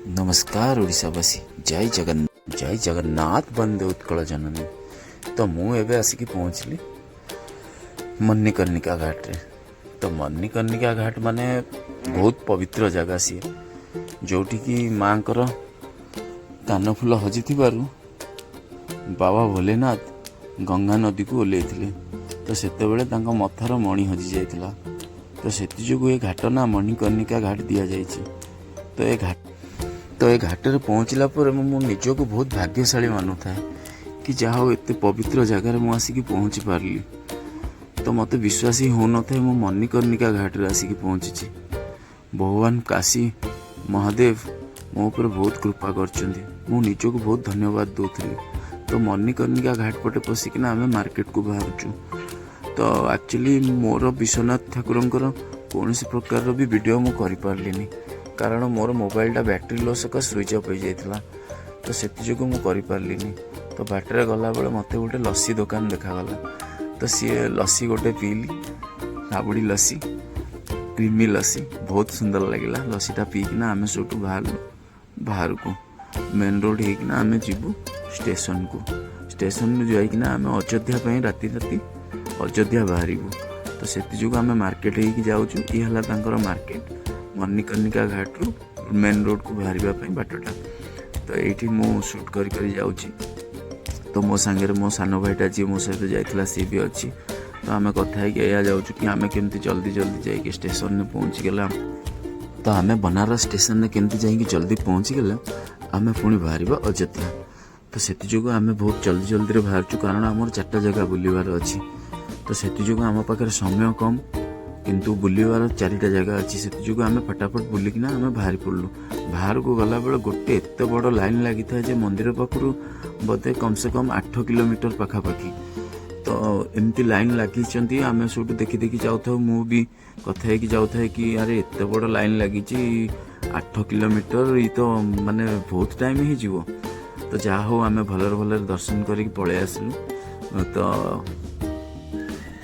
ନମସ୍କାର ଓଡ଼ିଶାବାସୀ, ଜୟ ଜଗନ୍ନାଥ, ଜୟ ଜଗନ୍ନାଥ, ବନ୍ଦେ ଉତ୍କଳ ଜନନୀ। ତ ମୁଁ ଏବେ ଆସିକି ପହଞ୍ଚିଲି ମଣିକର୍ଣ୍ଣିକା ଘାଟରେ। ତ ମଣିକର୍ଣ୍ଣିକା ଘାଟ ମାନେ ବହୁତ ପବିତ୍ର ଜାଗା ସିଏ, ଯେଉଁଠିକି ମାଙ୍କର କାନଫୁଲ ହଜିଥିବାରୁ ବାବା ଭୋଲେନାଥ ଗଙ୍ଗା ନଦୀକୁ ଓହ୍ଲେଇଥିଲେ। ତ ସେତେବେଳେ ତାଙ୍କ ମଥାର ମଣି ହଜି ଯାଇଥିଲା। ତ ସେଥିଯୋଗୁଁ ଏ ଘାଟ ନାଁ ମଣିକର୍ଣ୍ଣିକା ଘାଟ ଦିଆଯାଇଛି। ତ ଏ ଘାଟରେ ପହଞ୍ଚିଲା ପରେ ମୁଁ ମୋ ନିଜକୁ ବହୁତ ଭାଗ୍ୟଶାଳୀ ମାନୁଥାଏ କି ଯାହା ହଉ, ଏତେ ପବିତ୍ର ଜାଗାରେ ମୁଁ ଆସିକି ପହଞ୍ଚି ପାରିଲି। ତ ମୋତେ ବିଶ୍ୱାସ ହିଁ ହେଉନଥାଏ, ମୁଁ ମଣିକର୍ଣ୍ଣିକା ଘାଟରେ ଆସିକି ପହଞ୍ଚିଛି। ଭଗବାନ କାଶୀ ମହାଦେବ ମୋ ଉପରେ ବହୁତ କୃପା କରିଛନ୍ତି। ମୁଁ ନିଜକୁ ବହୁତ ଧନ୍ୟବାଦ ଦେଉଥିଲି। ତ ମଣିକର୍ଣ୍ଣିକା ଘାଟ ପଟେ ପଶିକିନା ଆମେ ମାର୍କେଟକୁ ବାହାରୁଛୁ। ତ ଆକ୍ଚୁଆଲି ମୋର ବିଶ୍ୱନାଥ ଠାକୁରଙ୍କର କୌଣସି ପ୍ରକାରର ବି ଭିଡ଼ିଓ ମୁଁ କରିପାରିଲିନି, କାରଣ ମୋର ମୋବାଇଲଟା ବ୍ୟାଟେରୀ ଲୋ ସକାଶେ ସୁଇଚ୍ ଅଫ୍ ହେଇଯାଇଥିଲା। ତ ସେଥିଯୋଗୁଁ ମୁଁ କରିପାରିଲିନି। ତ ବାଟରେ ଗଲାବେଳେ ମୋତେ ଗୋଟେ ଲସି ଦୋକାନ ଦେଖାଗଲା। ତ ସିଏ ଲସି ଗୋଟେ ପିଇଲି, ରାବୁଡ଼ି ଲସି, କ୍ରିମି ଲସି, ବହୁତ ସୁନ୍ଦର ଲାଗିଲା। ଲସିଟା ପିଇକିନା ଆମେ ସେଇଠୁ ବାହାରିଲୁ ବାହାରକୁ। ମେନ୍ ରୋଡ଼ ହେଇକିନା ଆମେ ଯିବୁ ଷ୍ଟେସନକୁ। ଷ୍ଟେସନରୁ ଯାଇକିନା ଆମେ ଅଯୋଧ୍ୟା ପାଇଁ ରାତି ରାତି ଅଯୋଧ୍ୟା ବାହାରିବୁ। ତ ସେଥିଯୋଗୁଁ ଆମେ ମାର୍କେଟ ହେଇକି ଯାଉଛୁ। ଇଏ ହେଲା ତାଙ୍କର ମାର୍କେଟ, ମଣିକର୍ଣ୍ଣିକା ଘାଟରୁ ମେନ୍ ରୋଡ଼କୁ ବାହାରିବା ପାଇଁ ବାଟଟା। ତ ଏଇଠି ମୁଁ ସୁଟ୍ କରି କରି ଯାଉଛି। ତ ମୋ ସାଙ୍ଗରେ ମୋ ସାନ ଭାଇଟା, ଯିଏ ମୋ ସହିତ ଯାଇଥିଲା, ସିଏ ବି ଅଛି। ତ ଆମେ କଥା ହେଇକି ଏଇଆ ଯାଉଛୁ କି ଆମେ କେମିତି ଜଲ୍ଦି ଜଲ୍ଦି ଯାଇକି ଷ୍ଟେସନରେ ପହଞ୍ଚିଗଲା, ତ ଆମେ ବନାରସ ଷ୍ଟେସନରେ କେମିତି ଯାଇକି ଜଲ୍ଦି ପହଞ୍ଚିଗଲେ ଆମେ ପୁଣି ବାହାରିବା ଅଯୋଧ୍ୟା। ତ ସେଥିଯୋଗୁଁ ଆମେ ବହୁତ ଜଲ୍ଦି ଜଲ୍ଦିରେ ବାହାରୁଛୁ, କାରଣ ଆମର ଚାରିଟା ଜାଗା ବୁଲିବାର ଅଛି। ତ ସେଥିଯୋଗୁଁ ଆମ ପାଖରେ ସମୟ କମ୍, କିନ୍ତୁ ବୁଲିବାର ଚାରିଟା ଜାଗା ଅଛି। ସେଥିଯୋଗୁଁ ଆମେ ଫଟାଫଟ ବୁଲିକିନା ଆମେ ବାହାରି ପଡ଼ିଲୁ। ବାହାରକୁ ଗଲାବେଳେ ଗୋଟେ ଏତେ ବଡ଼ ଲାଇନ୍ ଲାଗିଥାଏ ଯେ ମନ୍ଦିର ପାଖରୁ ବୋଧେ କମ୍ ସେ କମ୍ 8 କିଲୋମିଟର ପାଖାପାଖି। ତ ଏମିତି ଲାଇନ୍ ଲାଗିଛନ୍ତି, ଆମେ ସେଇଠୁ ଦେଖି ଦେଖି ଯାଉଥାଉ। ମୁଁ ବି କଥା ହେଇକି ଯାଉଥାଏ କି ଆରେ, ଏତେ ବଡ଼ ଲାଇନ୍ ଲାଗିଛି 8 କିଲୋମିଟର, ଏଇ ତ ମାନେ ବହୁତ ଟାଇମ୍ ହେଇଯିବ। ତ ଯାହା ହଉ, ଆମେ ଭଲରେ ଭଲରେ ଦର୍ଶନ କରିକି ପଳେଇ ଆସିଲୁ।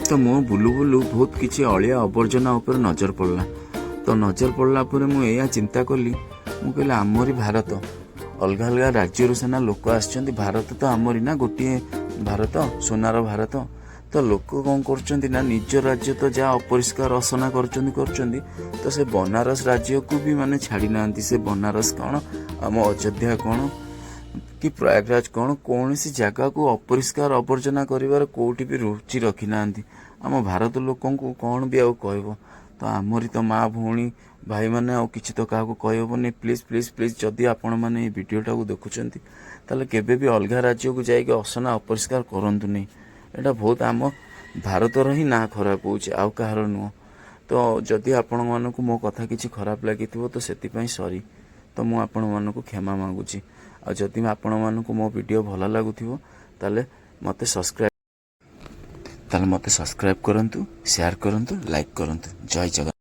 ତ ମୁଁ ବୁଲୁ ବୁଲୁ ବହୁତ କିଛି ଅଳିଆ ଆବର୍ଜନା ଉପରେ ନଜର ପଡ଼ିଲା। ତ ନଜର ପଡ଼ିଲା ପରେ ମୁଁ ଏଇଆ ଚିନ୍ତା କଲି, ମୁଁ କହିଲି, ଆମରି ଭାରତ, ଅଲଗା ଅଲଗା ରାଜ୍ୟରୁ ସିନା ଲୋକ ଆସିଛନ୍ତି, ଭାରତ ତ ଆମରି ନା, ଗୋଟିଏ ଭାରତ, ସୁନାର ଭାରତ। ତ ଲୋକ କ'ଣ କରୁଛନ୍ତି ନା, ନିଜ ରାଜ୍ୟ ତ ଯାହା ଅପରିଷ୍କାର ଅସନା କରୁଛନ୍ତି କରୁଛନ୍ତି, ତ ସେ ବନାରସ ରାଜ୍ୟକୁ ବି ମାନେ ଛାଡ଼ି ନାହାନ୍ତି। ସେ ବନାରସ କ'ଣ, ଆମ ଅଯୋଧ୍ୟା କ'ଣ କି ପ୍ରୟାଗରାଜ କ'ଣ, କୌଣସି ଜାଗାକୁ ଅପରିଷ୍କାର ଆବର୍ଜନା କରିବାର କୋଉଠି ବି ରୁଚି ରଖିନାହାନ୍ତି। ଆମ ଭାରତ ଲୋକଙ୍କୁ କ'ଣ ବି ଆଉ କହିବ? ତ ଆମରି ତ ମା, ଭଉଣୀ, ଭାଇମାନେ, ଆଉ କିଛି ତ କାହାକୁ କହିହେବନି। ପ୍ଲିଜ୍, ପ୍ଲିଜ୍, ପ୍ଲିଜ୍, ଯଦି ଆପଣମାନେ ଏଇ ଭିଡ଼ିଓଟାକୁ ଦେଖୁଛନ୍ତି, ତାହେଲେ କେବେ ବି ଅଲଗା ରାଜ୍ୟକୁ ଯାଇକି ଅସନା ଅପରିଷ୍କାର କରନ୍ତୁନି। ଏଇଟା ବହୁତ ଆମ ଭାରତର ହିଁ ନାଁ ଖରାପ ହେଉଛି, ଆଉ କାହାର ନୁହଁ। ତ ଯଦି ଆପଣମାନଙ୍କୁ ମୋ କଥା କିଛି ଖରାପ ଲାଗିଥିବ, ତ ସେଥିପାଇଁ ସରି। ତ ମୁଁ ଆପଣମାନଙ୍କୁ କ୍ଷମା ମାଗୁଛି। ଆଉ ଯଦି ଆପଣମାନଙ୍କୁ ମୋ ଭିଡ଼ିଓ ଭଲ ଲାଗୁଥିବ, ତାହେଲେ ମୋତେ ସବସ୍କ୍ରାଇବ୍ କରନ୍ତୁ, ସେୟାର କରନ୍ତୁ, ଲାଇକ୍ କରନ୍ତୁ। ଜୟ ଜଗନ୍ନାଥ।